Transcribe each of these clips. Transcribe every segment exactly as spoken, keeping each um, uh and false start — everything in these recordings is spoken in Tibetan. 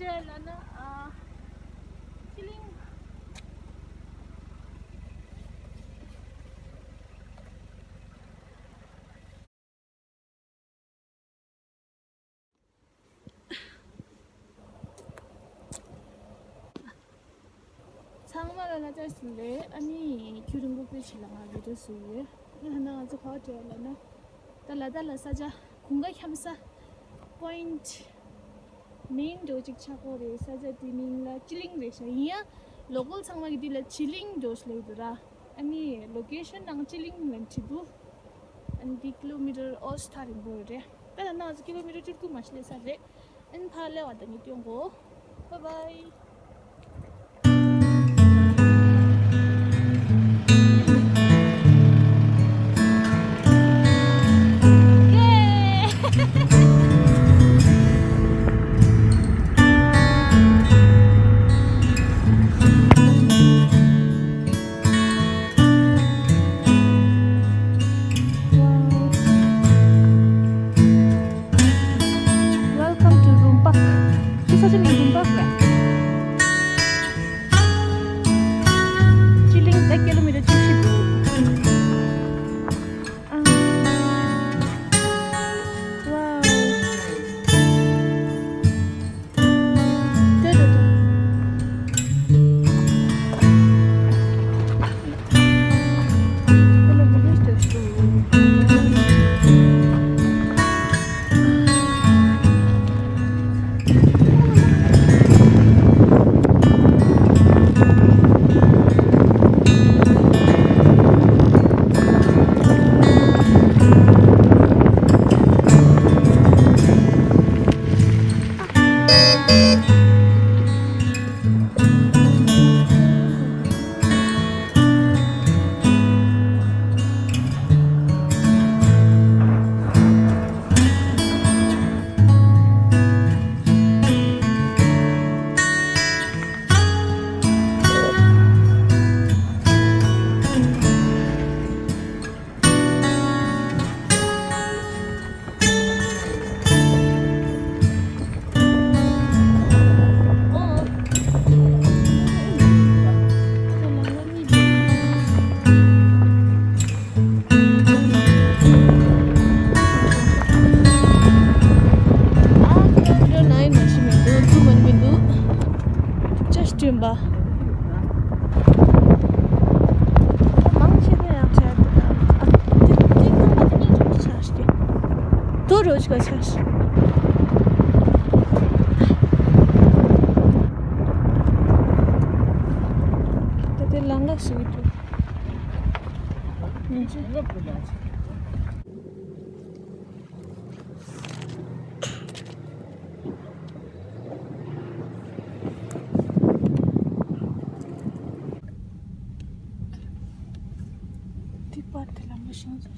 དེ་ལ་ན་ཨ་ཅི་ལིང་། ཚང་མ་ལ་ལ་ཅག་སུ་རེད། ཨ་ནི་ཁྱོད་རིང་པོ་པོའི་ཕྱི་ལ་ང་བི་ཌིའོ་བཟོ་ཡོད། ང་ན་ང་ཚོ་ག་བ་བྲལ་ལ་ན། ད་ལ་ད་ལ་ས་ཆ་གུང་དཀར་འཁྱམ་ས་པོ་ཡིན་ཊི་མེན་འགྲོ་ཅིག་ཆགས་ཀྱི་རེད། ས་ཆ་དེ་མིང་ལ་ཅི་ལིང་རེད་ཤག་ཡིན་ཡང་ལོ་ཀལ་ཚང་མ་གི་དེ་ལ་ཅི་ལིང་འགྲོ་ཞིག་ལབ་འདུག་ར། ཨ་ནི་ལོ་ཀེ་ཤན་ནང་ཅི་ལིང་ལབ་བྲིས་འདུག་ཨ་ནི་དེ་ཀི་ལོ་མི་ཊར་ཨོ་ས་ཐག་རིང་པོ་རེད། ད་ལ་ན་ང་ཚོ་ཀི་ལོ་མི་ཊར་བཅུ་དགུ་མ་ཞིག་སླེབས་ས་རེད། ཨ་ནི་ཕར་སླེབས་པ་དང་ངས་སྟོན་གོ། Bye bye. Welcome to Rumpak. This is a Rumpak. Chilling the kilometer. Wow. ཅེས་སྟོན་པ། མང་ཆེ་ད་ཡང་ཆ་ཡ་ད། ཨ། དེ་དེ་ཁང་པ་དེ་གཉིས་ཆུང་ཆུང་ཆགས་ཤིག་དོ་རོ་ཆུ་ག་ཆགས་ཤིག་ད་དེ་ལང་ག་ཞིག་འདུག་མི་འདུག་དེ་པར་དེ་ལ་མི་ཤིང་ཟེར།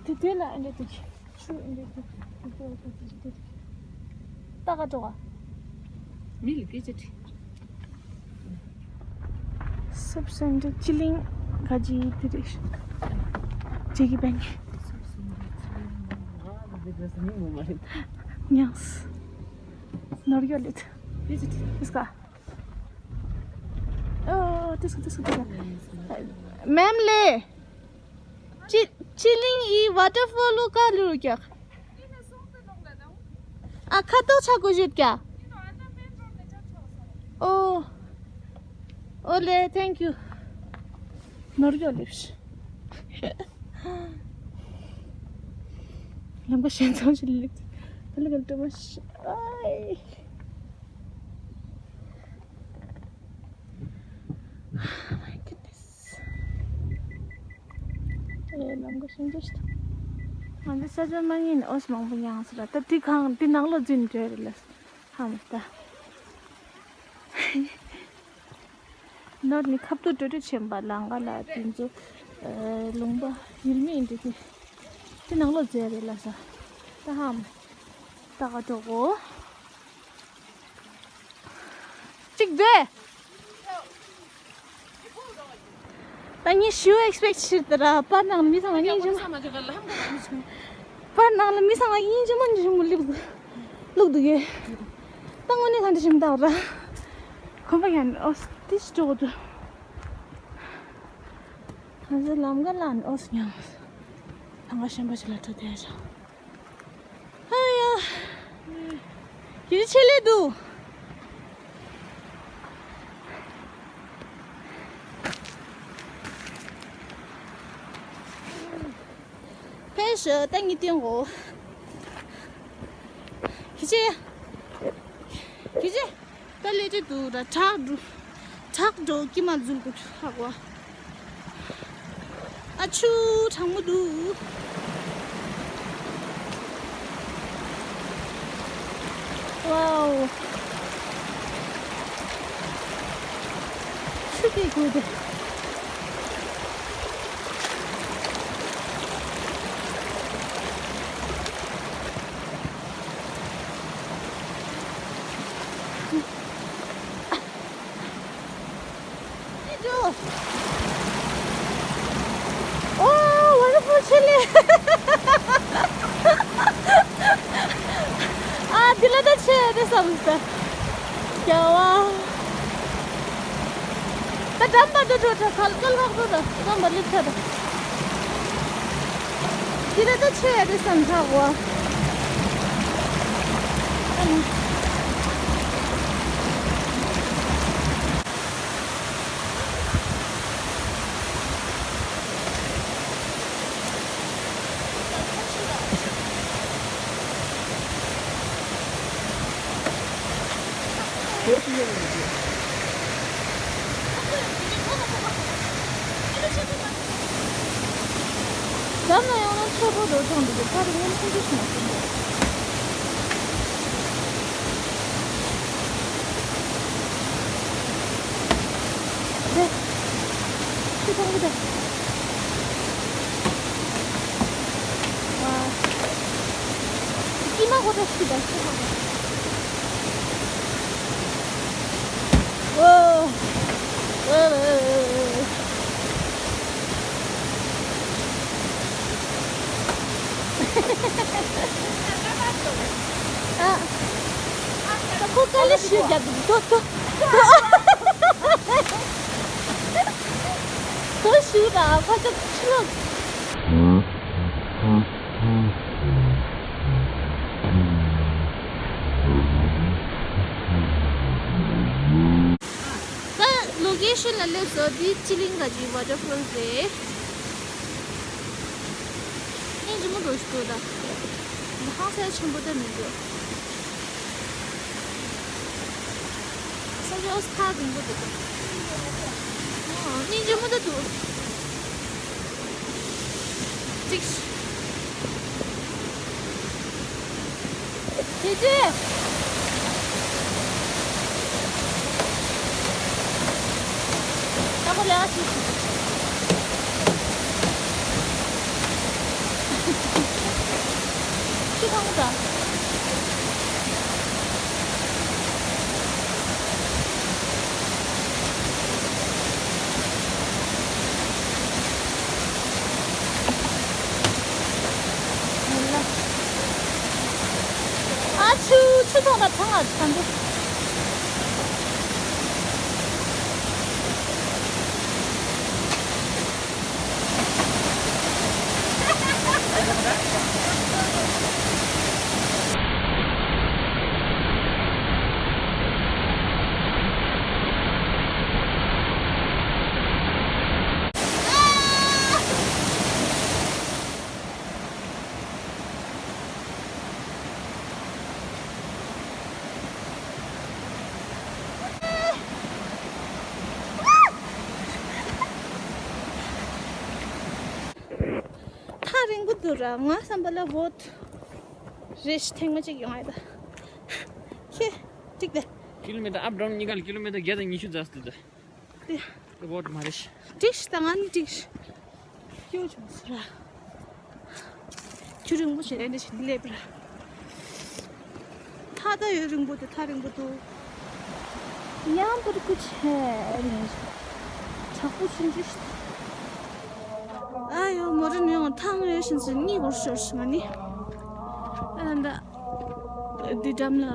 དེ་དེ་ལ་ཨེ་འདྲ་དེ། ཆུ་ཨེ་འདྲ་དེ། དེ་དེ་དེ་དེ་དེ། ད་ག་འགྲོ་ག་མི་ལ་སྐད་ཆ་དྲིས། སབ་སེན་ཊར་ཅི་ལིང་ག་ཅི་དེ་རེད། ཇེ་ཀི་བེང་། ཉངས། ནོར་ཡོད་ལེད། སྐད་ཆ་དྲིས། ཨིས་ཀ། ཏིས་ཏིས་ཏིས། མེམ་ལེ། ཅི་ཅི་ལིང་ཨི་ཝ་ཊར་ཕོལ་ལུ་ཀ་ལུ་རུ་ཀྱག་ཨ་ཁ་ཏོག་ཆ་གོ་ཞུད་ཀྱ། ཨོ། ཨོ་ལེ། ཐེང་ཀྱུ། ནོར་ཡོད་ལེབ་ཤི། ལམ་ཁ་ཞན་ཚང་ཞིག་ལེབ། ད་ལི་གལ་ཏུ་མ་ཤི། ཨའི། Oh my goodness. ཨེ་ལམ་ཁ་ཞན་ཚང་ཞིག་ང་ཚོ་ས་ཆ་མ་ཡིན་ཨོས་མང་པོ་ཡང་སི་ར། ད་དེ་གང་དེ་ནང་ལོ་འཛིན་འདྲ་རེད་ལ། ཧ་མ་ད། ནོར་ནི་ཁབ་ཏུ་ཏུ་ཏུ་ཆེན་པ་ལང་ག་ལ་དེ་ཚོ། ཨ་ལུང་པ་ཡུལ་མི་འདི་དེ་དེ་ནང་ལོ་ཟེར་རེད་ལ་ས། ད་ཧམ། ད་ག་ཏོ་གོ། གཅིག་སྡོད། ད་ངས་ཞུ་ཨེག་སི་པེག་ཊི་བྱེད་དེ་ར། པར་ནང་ལ་མི་ཚང་མ་སྙིང་རྗེ་མོ། པར་ནང་ལ་མི་ཚང་མ་སྙིང་རྗེ་མོ་སྙིང་རྗེ་མོ་སླེབས་འདུག་བླུགས་འདུག་གས། ད་དངོས་གནས་ག་འདྲ་ཞིག་འདུག་ར། གོམ་པ་ཡང་ཨོ་སི་ཏི་ཞིག་འགྲོ་གི་འདུག་ང་ཚོ་ལམ་ཀ་ལ་ཨོ་སི་མྱང་ཐང་ག་གཞན་པ་ཞིག་ལ་འགྲོ་བསྡད་ཡོད། ཨ་ཡ། དེ་ཆེ་ལེ་འདུག་ཕེ་ཤ་ད་ངི་ཏེང་གོ། ཁྱི་ཅི། ཁྱི་ཅི། ད་ལེ་ཅི་འདུག་ར། བྲག་འགྲོ། བྲག་འགྲོ་ཀྱི་མ་འཛུལ་གོ་ཧ་གོ། ཨ་ཆུ་གྲང་མོ་འདུག་ཝའོ། ཆུ་དེ་དགོས་ཏེ། འོ། ཝ་ཊར་ཕོལ་ཆེ་ལེ། ཨ་དེ་ལ་ད་ཆེ་དེ་བསམ་ས། རྒྱལ་བ། ད་འགྲམ་པ་འགྲོ་འགྲོ་འགྲོ། གལ་གལ་ཁག་འགྲོ་འགྲོ། འགྲམ་པ་སླེབས་ཚར་འགྲོ། དེ་ལ་ད་ཆེ་དེ་བསམ་ས་གོ། འགྲམ་ལ་ཡོང་ན་ཆོག་པོ་འགྲོ་ཐང་འདུག་གི། ཕར་ངོམ་ཆུང་ཆུང་ཞིག་མ་ཤེས་འདུག་རེད། ཆུ་ཐང་གི་རེད། ཨ། ཀི་མ་གོ་ད་ཤི་ད་ཤི་མ་གོ། ཨོ། ཨོ། ཨ། ད་ཁོ་དཀའ་ལས་ཞིག་རྒྱབ་འདུག་ཏོ་ཏོ། ཏོ་ཞུ་ད་ཕ་ཅག་ཕྱི་ལོགས། ད་ལོ་ཀེ་ཤོན་ལ་སླེབས་སོང་། འདི་ཅི་ལིང་ག་ཅི་ཝ་ཊར་ཕོལ་རེད། སྙིང་རྗེ་མོ་འདུག་ཞུ་ད། ཧང་སང་ཆེན་པོ་ད་མི་འདུག་ས་ཆ་ཨོ་སི་ཐག་རིང་པོ་འདུག་ཨ། སྙིང་རྗེ་མོ་ད་འདུག་ཅིག་ཁྱེད་ཀྱིས། ད་ཁོ་ལས་ཀ་བྱེད་ཤིག་ཁྱི་གང་ག་ཨ་ཆུ་ཆུ་ཐོག་ལ་ཚང་ང་ཚང་གི། དུ་ར་ང་བསམ་པ་ལ་བོད་རེ་ཞིག་ཐེངས་མ་གཅིག་ཡོང་ཡ་ད། ཁྱེད་གཅིག་དེ། ཀི་ལོ་མི་ཊར་ཨབ་ཌའོན་གཉིས་ཀ་ལ་ཀི་ལོ་མི་ཊར་བརྒྱ་དང་ཉི་ཤུ་རྩ་སྟེ་ད། དེ། དེ་བོད་མ་རེད། ཏིག་ཤི་ད་ང་ནི་ཏིག་ཤི། སྐྱོ་བྱུང་སོང་ར། ཁྱུ་རིང་པོ་བྱས་རེ་འདྲ་ཞིག་སླེབས་ར། ཐག་ད་ཡོད་རིང་པོ་དེ་ཐག་རིང་པོ་འདུག་ཉམས་པར་སྐུ་ཆེ་རེད། དྲག་པོ་ཆུང་ཆུང་ཞིག་ཨ་ཡོ་མོ་རི་ནས་ཡོང་ཐང་ཡོད་བཞིན་སུ་གཉིད་ཁུག་ཤོར་སོང་ང་ནི། ཨ་ད། འདི་འགྲམ་ལ། ཨ་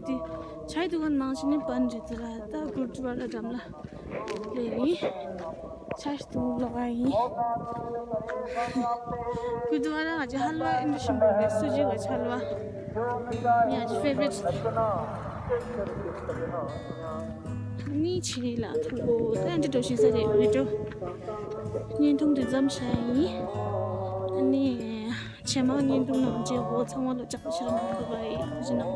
འདི། ཆའི་དུ་ཁན་མང་ཆེ་ནི་པན་རེད་དེ་ར་ད་གུར་དུ་བ་ལ་འགྲམ་ལ། ལས་ཡིན། ཆ་ཞིག་ཏུ་ལོག་ག་ཡིན། ཁུ་དུ་བ་ར་ང་ཅི་ཧལ་བ་ཨིན་ཤིན་པོ་རེད་སུ་ཇི་ག་ཆལ་བ། ངའི་ཨ་ཅི་ཕེ་ཝ་རིཊ། ནི་ཆི་ལ་ཐུག་གོ་ད་འདི་འགྲོ་ཤི་ས་རེད་རེད་འགྲོ། བརྙན་ཐུང་འདི་ཙམ་བྱ་ཡིན། ཨ་ནི། ཆེ་མ་བརྙན་ཐུང་ནང་རྗེས་གོ་ཚང་མ་ལ་ཅག་ཤར་མ་འགྲོ་བ་ཡིན་ཟིན་ནོ།